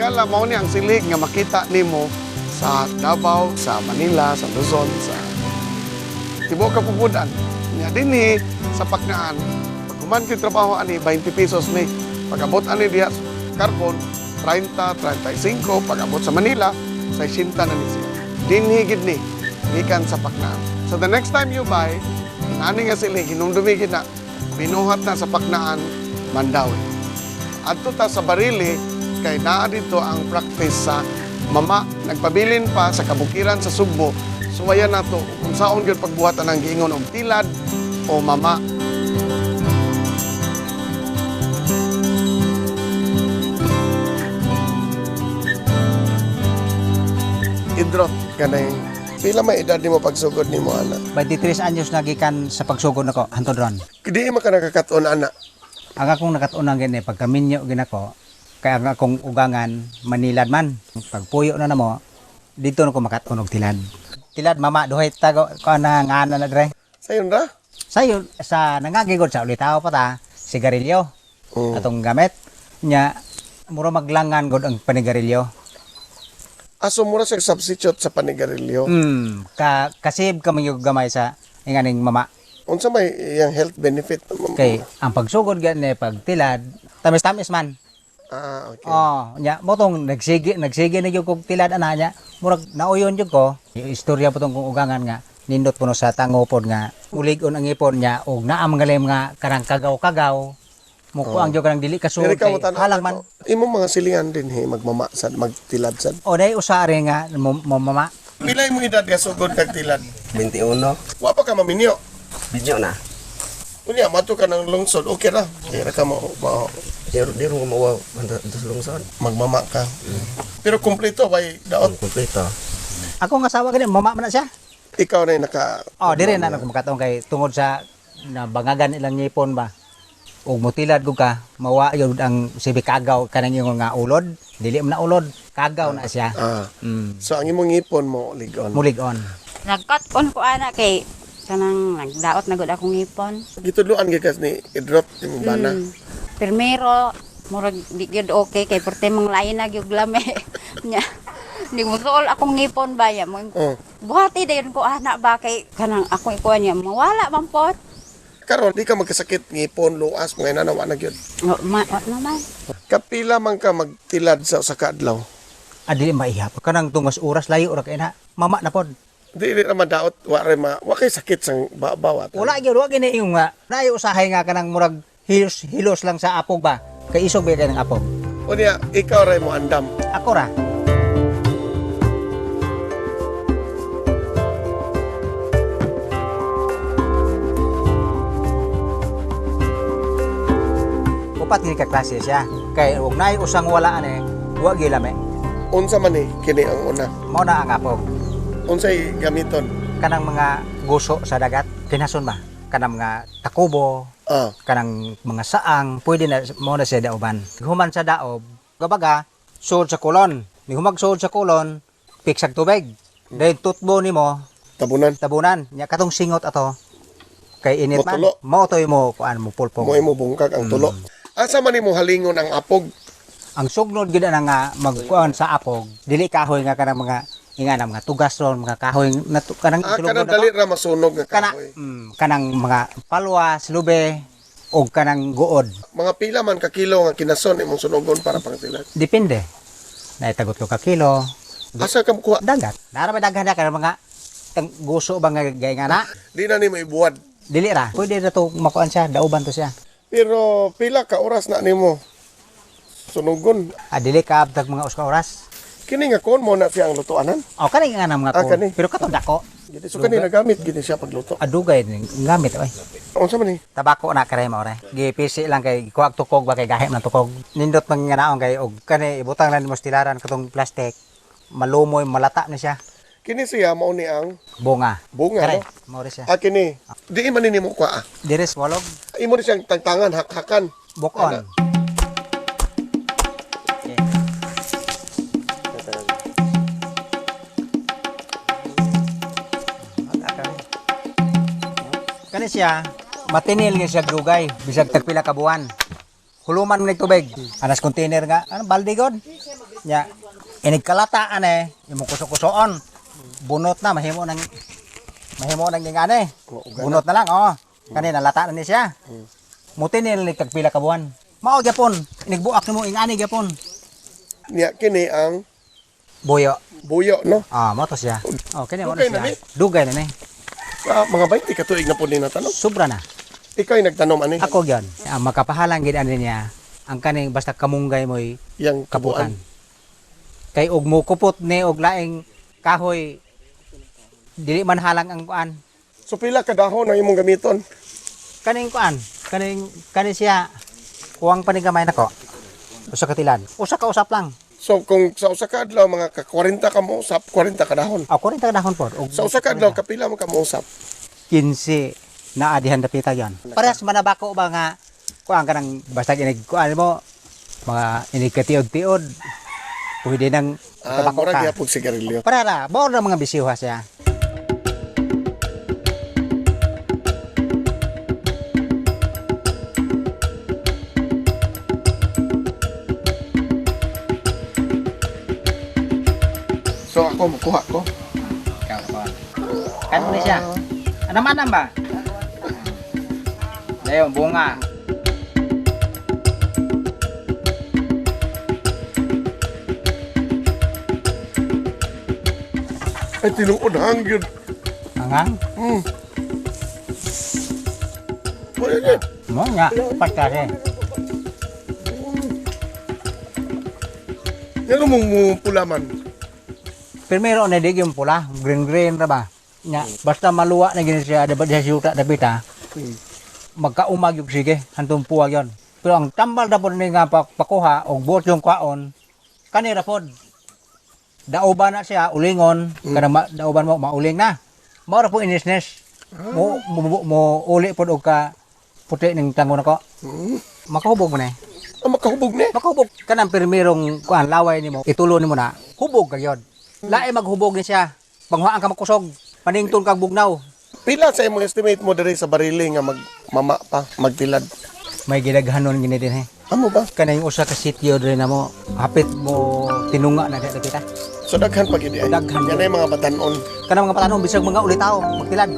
Higala mao ni ang silhig nga makita nimo sa Davao, sa Manila, sa Luzon, sa tibuok kapubudan. Nya dinhi sa Paknaan, pag human kay trabaho ani 20 pesos ni. Pag-abot ani diha sa Carbon 30, 35, pag-abot sa Manila 60 na ni siya. Dinhi gid ni gikan sa Paknaan. So the next time you buy, ani nga silhig hinumdumi gid na binuhat na sa Paknaan, Mandaue. Adto ta sa Barili kay naa dito ang practice sa mama nagpabilin pa sa kabukiran sa Sugbo. Suwayan nato kung saon gyud pagbuhat ang giingon og tilad o mama. Idrot kanay pila may edad nimo pagsugod nimo ana? 23 anyos na gikan sa pagsugod nako hantod ron. Di man ka nakakaton ana. Ang akong nakatunan gini pagkaminyo ginako kay ang akong ugangan Manilad man. Pagpuyo na namo dito na ko makaton og tilad. Tilad mama duhay tago ko na ngana na dre. Sayon ra? Sayo sa nangagigod sa ulitaw pa ta sigarilyo atong gamit nya mura maglangan gud ang panigarilyo. Aso mura siya substitute sa panigarilyo. Ka kasib ka man yung gamay sa inganing mama. Unsa may iyang health benefit? Kay ang pagsugod gani pagtilad tamis-tamis man. Ah, okay. Oh, nya mo tong nagsige nagsige na gyud kog tilad ana nya. Murag nauyon jud ko. Yung istorya po tong kong ugangan nga nindot puno sa tangopod nga ulig-on ang ipon niya og naa mga nga karang kagaw-kagaw. Mukuang jud kanang dili kasuod Dili ka kay mo tan-aw halang man. ato. Imong mga silingan din he magmama sad magtilad sad. O day usa rin nga mo mama. Pila imong edad nga sugod kag tilad? 21. Wa pa ka maminyo. Binyo na. Unya mato ka ng lungsod, okay ra. Di ra ka mo, Di ro mawa banda sa lungsod. Magmama ka. Pero kumpleto way daot. Kompleto. Ako nga asawa gani mama man na siya. Ikaw na yung naka Oh, dire na ako makatong kay tungod sa nabangagan ilang ngipon ba. Ug mutilad gud ka, mawa yun ang sibi kagaw kanang ingon nga ulod, dili man na ulod, kagaw na siya. Ah. So ang imong ngipon mo ligon. Mulig-on. Nagkat-on ko ana kay kanang nagdaot na gud akong ngipon. Gitudloan gyud kas ni Idrot imong bana. Primero murag di gyud okay kay porte mang lain na gyud lami. Nya di mo suol akong ngipon ba ya mo. Oh. Buhati dayon ko ana ba kay kanang akong ikuan niya mawala man pot. Karon di ka magkasakit ngipon, luas, mga inana wa na gyud. No, ma, wa naman. Kapila man ka magtilad sa usa ka adlaw? Ah, dili maihap. Kanang tungas oras layo ra kay na. Mama na pod. Di di naman daot wa ra ma wa kay sakit sang babaw. Wala gyud wa gini yung nga. Naay usahay nga kanang murag hilos, hilos lang sa apog ba. Kay isog ba kay ng apog. Unya ikaw ra mo andam. Ako ra. Upat gini ka klase siya. Kay ug naay usang wala ani, wa gyud lami. Unsa man ni kini ang una? Mao na ang apog. Unsay gamiton? Kanang mga guso sa dagat, kinason ba? Kanang mga takubo, kanang mga saang, pwede na mo na siya daoban. Human sa daob, gabaga, suod sa kulon. Ni humag suod sa kulon, piksag tubig. Dahil tutbo nimo, Tabunan. Tabunan. Nya katong singot ato. Kay init man. Motulo. Mao toy mo kuan mo pulpong. Mo imo bungkag ang tulo. Asa man nimo halingon ang apog? Ang sugnod gid ana nga magkuan sa apog, dili kahoy nga kanang mga inga na mga tugas ron, mga kahoy na kanang Ah, sulugod kanang na to. dali ra masunog nga Kana, kahoy. kanang mga palwas, lube o kanang guod. Mga pila man ka kilo nga kinason imong sunogon para pangtilad? Depende. Naitagot ko ka kilo. Asa ka mukuha? Dagat. Nara ba daghan na kanang mga tang guso ba nga gay nga na? Di na nimo ibuwad. Dili ra. Pwede na to makuan siya, dauban to siya. Pero pila ka oras na nimo sunogon? Ah, dili ka abtag mga usa ka oras. Kini nga kon mo na siya ang lutoanan. O kani nga na mga Ah, kon. kani. Pero katong dako. Gini so kani nagamit gini siya pagluto. Adugay ning gamit oy. Unsa man ni? Tabako na kare mo re. Gipisi lang kay kuag tukog ba kay gahim ng tukog. Nindot man nga naong kay og kani ibutang lang nimo sa tilaran katong plastic. Malumoy malata ni siya. Kini siya mao ni ang Bunga. bunga Kare, no? mo re siya. Ah, kini. Di man ni nimo kuha. Ah. Dire sa walog, Imo ni siyang tangtangan hakhakan. bukon. Okay. Kani siya, matinil nga siya dugay, bisag tagpila ka buwan. Huluman mo tubig. Anas container nga, ano balde god. Nya inig kalata ane imong kuso-kusoon. Bunot na mahimo nang ingane. Bunot na lang oh. Kani nalata na ni siya. Muti ni kag pila ka buwan. Mao gyapon, inigbuak nimo ingani gyapon. Niya kini ang Buyo. buyo, no? Ah, mo to siya. Oh, kini mo na Dugay na siya. ni. Dugay na ni. Ah, mga 20 ka tuig na po ni natanong. Sobra na. Ikaw ay nagtanom ani. Ako gyud. Ang makapahalang gid ani niya ang kaning basta kamunggay mo'y Yang kabutan. kabuan. Kay og mo kupot ni og laing kahoy dili man halang ang kuan. So pila ka dahon ang imong gamiton? Kaning kuan, kaning kani siya kuwang pa ni gamay nako. Usa ka tilan. Usa ka usap lang. So kung sa usa ka adlaw mga ka 40 ka mousap, 40 ka dahon. Ah, 40 ka dahon pod. Og Sa usa ka adlaw kapila mo ka mousap? 15 na adihan dapita yon. Parehas manabako ba nga kuan ka ng basta inig kuan mo mga inig katiod-tiod pwede nang Ah, tabako mura ka. gyapon sigarilyo. Parara, mao na mga bisiwa siya. So ako mukuha ko. Ikaw ko. Kan mo ni siya. Anam-anam ba? Dayon bunga. Ay tinuod hangyod. Angang? Wala na. Mo nga pagkare. Ngano mong mo pulaman? Primero na di yung pula, green green ra ba? Nya, basta maluwa na gini siya dapat siya siyuta dapita. Magkaumag yung sige, hantong puwag yon. Pero ang tambal na po ni nga pakuha og buot yung kwaon, kanira pod. Dauban na siya, ulingon, kanang dauban mo mauling na. Mao ra po inisnes. Mo uli pod og ka puti ning tango nako. Makahubog mo na eh. Ah, makahubog ni. Makahubog kanang pirmirong kuan laway nimo, itulo nimo na, hubog ka gyud. Lae maghubog ni siya. Panghuaan ka makusog, panington kag bugnaw. Pila sa imong estimate mo diri sa barili nga magmama pa, magtilad? May gidaghanon gini din eh. Amo ba? Kanang usa ka sitio diri namo, hapit mo tinunga na diri kita. So daghan pa gid ay. Daghan. Yan ay mga batanon. Kanang mga patanon bisag mga ulitaw, magtilad.